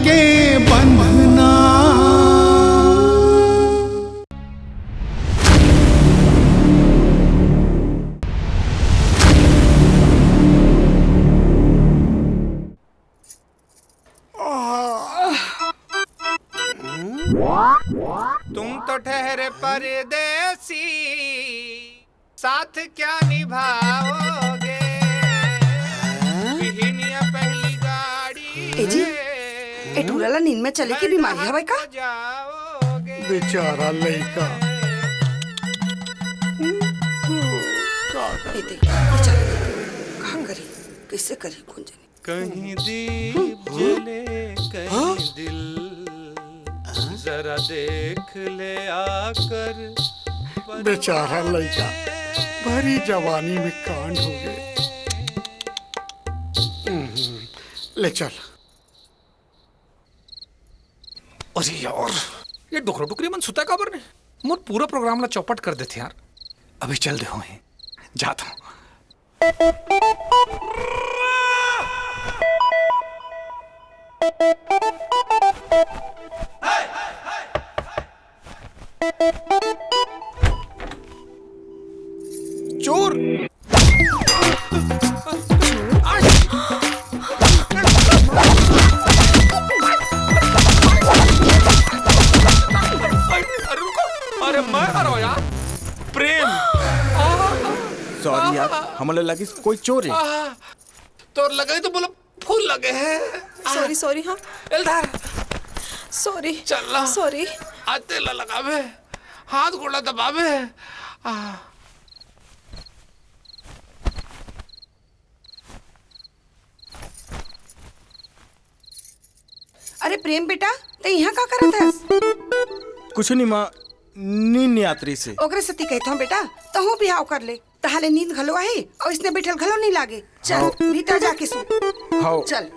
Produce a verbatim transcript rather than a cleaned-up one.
के बंधना। तुम तो ठहरे परदेसी, साथ क्या निभाओगे? बिहनिया पहली गाड़ी ए जी, है। ए टूरा ला नींद में चले के बीमारी हवय का? बेचारा लइका। ए दे, बेचारा। का करी? कइसे करी? कोन जनी? कहीं दीप जले, कहीं दिल, जरा देख ले आकर। बेचारा लइका, भरी जवानी में कांड हो गए। हम्म, ले चल। अरे यार, ये डोकरा डोकरी मन सुता काबर ने? मोर पूरा प्रोग्राम ला चौपट कर देथे यार। अभी चल दे हों, जात हों। चोर। अरे रुको, अरे मैं हरव यार। प्रेम। सॉरी यार, हमन ला लगिस कोई चोर हे। आहा, तोर लगई तो बोला फूल लगे हे। सॉरी, सॉरी, हाँ। एलधार। सॉरी। चल ना। सॉरी। आज तेल ला लगाबे, हाथ गोड़ ला दबाबे। आ। अरे प्रेम बेटा, तैं इहाँ का करत हस? कुछ नहीं माँ, नींद नहीं आत रहिस हे। ओकरे सेती कहत हँव बेटा, तहूँ बिहाव कर ले, तहाले नींद घलो आही अउ इसने बइठल घलो नहीं लागे। चल, हाँ। भीतर जाके सो। हाँ। चल।